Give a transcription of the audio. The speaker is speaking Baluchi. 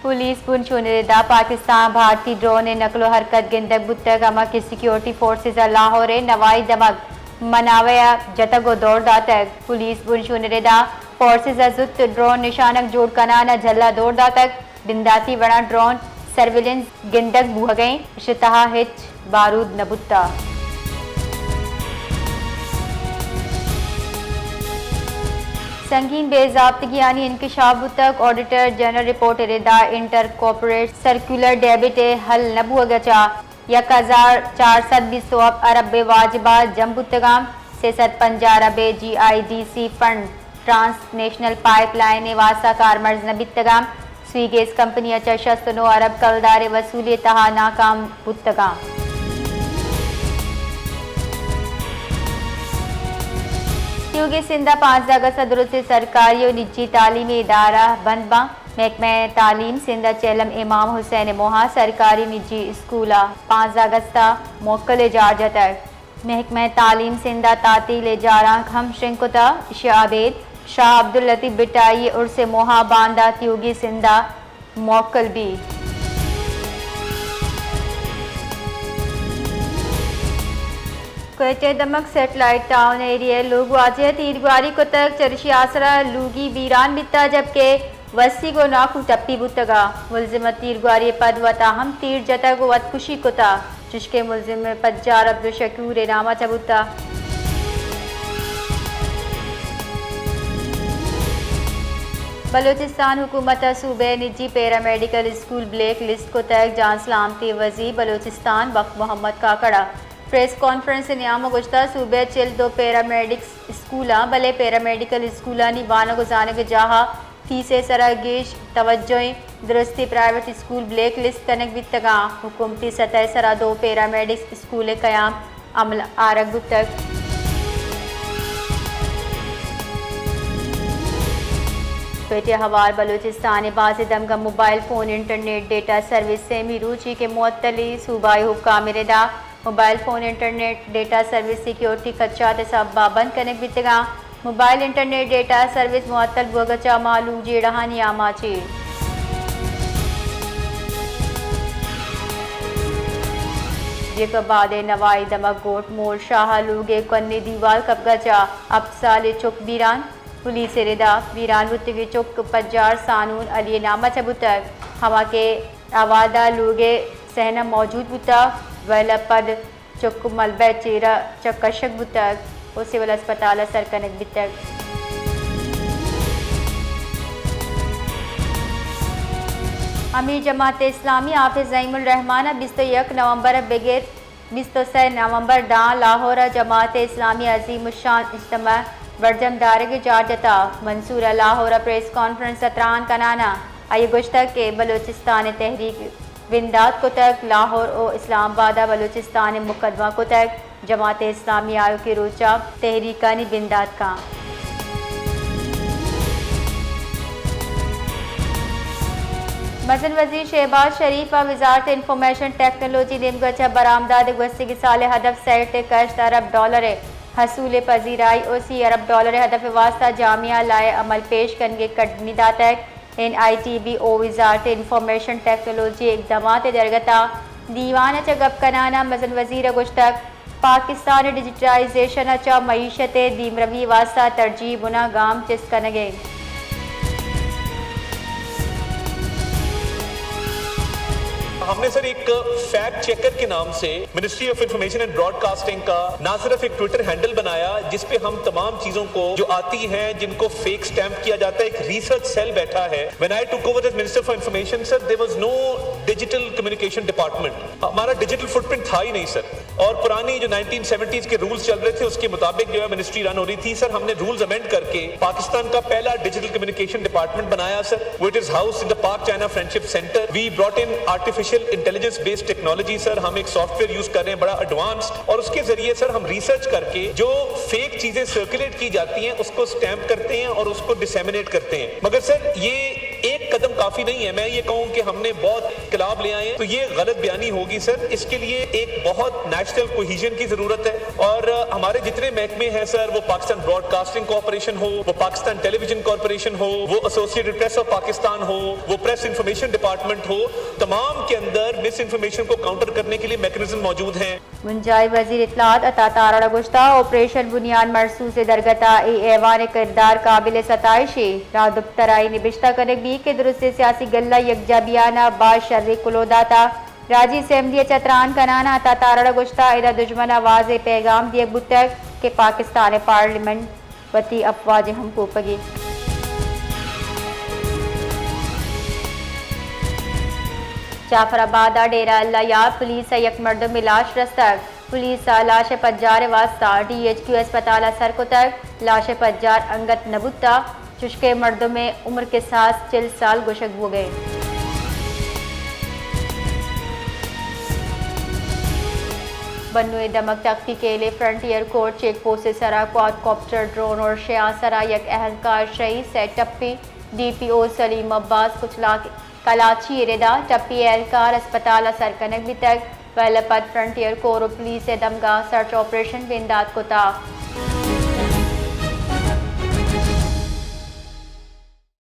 پولیس بنشون ءِ ردا پاکستان بھارتی ڈرون ءِ نقل ءُ حرکت گندگ بوتگ، ہما کہ سیکیورٹی فورسز ءَ لاہور ءِ نوائی دمگ مناوے ءَ جتگ ءُ دور داتگ۔ پولیس بنشون ءِ ردا فورسز ءَ زوت ڈرون نشانگ جوڑ کنان ءَ جھل ءَ دور داتگ۔ بنداتی وڑاں ڈرون سرویلنس گندگ بوھگ ءَ انت، اش تہا ہچ بارود نہ بوتگ۔ سنگین بے ضابطگیانی انکشاف بوتگ، آڈیٹر جنرل رپورٹ ءِ ردا انٹر کارپوریٹ سرکولر ڈیبٹ ءِ حل نہ بوھگ ءَ چہ یک ہزار چار سد بیست ءُ ہپت ارب ءِ واجبات جم بوتگاں، سے سد پنجاہ ارب ءِ G I D C fund transnational pipeline ءِ واستہ کارمرز نہ بیتگاں، سوئی گیس کمپنی ءَ چہ شست ءُ نو ارب کلدار ءِ وصولی ءِ تہا ناکام بوتگاں۔ تیوگیں سندھ ءَ پانزدہ اگست ءَ درستیں سرکاری ءُ نجی تعلیمی ادارہ بند باں۔ محکمہ تعلیم سندھ ءَ چہ علم امام حسین ءِ موہ ءَ سرکاری نجی اسکول ءَ پانزدہ اگست ءَ موکل ءِ جار جتگ۔ محکمہ تعلیم سندھ ءَ تعطیل ءِ جارانک ہم شنگ کتگ۔ ایشی ءَ ابید شاہ عبداللطیف بھٹائی ءِ ارس ءِ موہ ءَ باندا تیوگیں سندھ ءَ موکل بیت۔ کوئٹہ ءِ دمگ سیٹلائٹ ٹاؤن ایریا ءِ لوگ واجہ ءَ تیرگواری کتگ، چریشی ءِ آسرا لوگی بیران بیتگ، جبکہ وسیگ ءُ ناکو ٹپی بوتگ ءُ ملزم ءَ تیرگواری ءَ پد وت ءَ ہم تیر جتگ ءُ وت کشی کتگ، چشکہ ملزم ءِ پجار عبدالشکور ءِ نام ءَ چہ بوتگ۔ بلوچستان حکومت ءَ صوبہ ءِ نجی پیرامیڈیکل اسکول بلیک لسٹ کتگ، جان سلامتی ءِ وزیر بلوچستان بخت محمد کاکڑ ءَ پریس کانفرنس ءِ نیام ءَ گوشتگ، صوبہ ءِ چل دو پیرامیڈکس اسکول آں، بلے پیرامیڈیکل اسکولانی وانگ ءُ زانگ ءِ جاہ ءَ فیس ءِ سرا گیش توجہ انت، درستی private school black list king بیتگاں، حکومتی سطح ءِ سرا دو پیرامیڈکس اسکول ءِ قیام عمل آرگ بوتگ۔ کوئٹہ ءِ ہوار بلوچستان ءِ بازیں دمگاں mobile phone internet data service سیمی روچی کہ معطلی، صوبائی حکام ءِ ردا mobile phone internet data service security خدشات ءِ سبب ءَ بند کنگ بیتگاں۔ موبائل انٹرنیٹ ڈیٹا سروس معطل بوگ ءَ چہ مھلوک جیڑہانی آماچ ایں۔ جیکب آباد ءِ نوائی دمگ گوٹ مول شاہ ءِ لوگ ءِ کنی دیوال کپگ ءَ چہ ہپت سالیں چک بیران۔ پولیس ءِ ردا بیران بوتگیں چک پجار سانون علی ءِ نام ءَ چہ بوتگ، ہما کہ آواد ءِ لوگ ءِ سہن ءَ موجود بوتگ، ویل ءَ پد چک ملبہ ءِ چیرا چہ کشگ بوتگ ءُ سول ہسپتال ءَ سر کنگ بیتگ۔ امیر جماعت اسلامی حافظ نعیم الرحمان ءَ بیست ءُ یک نومبر ءَ بگر بیست ءُ سئے نومبر داں لاہور ءَ جماعت اسلامی ءِ عظیم الشان اجتماع برجم دارگ ءِ جار جتگ۔ منصور ءَ لاہور ءَ پریس کانفرنس ءَ تران کنان ءَ آئی ءَ گوشتگ کہ بلوچستان ءِ تحریک بندات کتگ، لاہور ءُ اسلام آباد ءَ بلوچستان ءِ مقدمہ کتگ، جماعت اسلامی آیوکیں روچ ءَ تحریکانی بندات کنت۔ مزن وزیر شہباز شریف ءَ وزارت انفارمیشن ٹیکنالوجی ءِ نیمگ ءَ چہ برآمدات ءِ گوستگیں سال ءِ ہدف سئے ٹک ہشت ارب ڈالر ءِ حصول ءِ پذیرائی ءُ سی ارب ڈالر ءِ ہدف ءِ واستہ جامعہ لائحہ عمل پیش کنگ ءِ کڈنی داتگ۔ این آئی ٹی بی ءُ وزارت انفارمیشن ٹیکنالوجی ءِ اقدامات ءِ درگت ءَ دیوان ءَ چہ گپ کنان ءَ مزن وزیر ءَ گوشتگ، پاکستان ءِ ڈیجیٹلائزیشن ءَ چہ معیشت ءِ دیمروی ءِ واستہ ترجیح بنا گام چست کنگ ءَ انت۔ ہم نے سر ایک فیکٹ چیکر کے نام سے ministry of information and broadcasting کا نہ صرف ایک ٹویٹر ہینڈل بنایا، جس پہ ہم تمام چیزوں کو جو آتی ہیں، جن کو فیک اسٹیمپ کیا جاتا ہے، ایک ریسرچ سیل بیٹھا ہے۔ When I took over as Minister for Information, sir, there was no digital communication department. ہمارا ڈیجیٹل فٹ پرنٹ تھا ہی نہیں، سر۔ اور پرانی جو نائنٹین سیونٹیز کے رولز چل رہے تھے، اس کے مطابق جو ہے منسٹری رن ہو رہی تھی۔ سر، ہم نے رولز امینڈ کر کے پاکستان کا پہلا ڈیجیٹل کمیونیکیشن ڈپارٹمنٹ بنایا، سر۔ It is housed in the Pak China Friendship Centre. We brought in artificial intelligence based technology, sir. ہم ایک سافٹ ویئر یوز کر رہے ہیں، بڑا ایڈوانسڈ، اور اس کے ذریعے، سر، ہم ریسرچ کر کے جو فیک چیزیں سرکولیٹ کی جاتی ہیں، اس کو اسٹیمپ کرتے ہیں اور اس کو ڈسیمینیٹ کرتے ہیں۔ مگر سر، یہ ایک قدم کافی نہیں ہے۔ میں یہ کہوں کہ ہم نے بہت انقلاب لے آئے ہیں، تو یہ غلط بیانی ہوگی، سر۔ اس کے لیے ایک بہت نیشنل کوہیژن کی ضرورت ہے، اور ہمارے جتنے محکمے ہیں سر، وہ پاکستان براڈ کاسٹنگ کارپوریشن ہو، وہ پاکستان ٹیلی ویژن کارپوریشن ہو، وہ ایسوسیٹڈ پریس آف پاکستان ہو، وہ پریس انفارمیشن ڈپارٹمنٹ ہو، تمام کے اندر مس انفارمیشن کو کاؤنٹر کرنے کے لیے میکانزم موجود ہیں۔ بنجاہی وزیر اطلاعات عطا تارڑ ء گوشتہ، آپریشن بنیاد مرصوص ء درگت ء اے ایوان ء کردار قابل ستائش ء۔ راہدپتر ء اے نبشتہ کنگ بیت کہ درستیں سیاسی گلہ یکجا بیان ء باز شریں کلوہ داتہ۔ راجی اسمبلی ء چہ تران کنان ء عطا تارڑ ء گوشتہ، ادا دژمن ء واضح پیغام دیگ بوتگ کہ پاکستان ء پارلیمنٹ وتی افواج ء ہمکوپگی۔ جعفر آباد ء ڈیرہ اللہ یار پولیس ء یک مردمے لاش رستگ۔ پولیس ء لاش ء پجار ء واستہ ڈی ایچ کیو اسپتال ء سر کتگ۔ لاش ء پجار انگت نہ بوتہ، چشکہ مردم ء عمر کساس چل سال گوشگ بوگ ء انت۔ بنو ء دمگ تختی کیل ء فرنٹیئر کور چیک پوسٹ ء سرا کواڈ کاپٹر ڈرون اور شیاں سرا یک اہلکار شہید، سئے ٹپی۔ ڈی پی او سلیم عباس کچلاک کلاچی ء ردا ٹپی اہلکار اسپتال ء سر کنگ بیتگ، ویل ء پد فرنٹیئر کور و پولیس ء دمگا سرچ آپریشن بندات کتا۔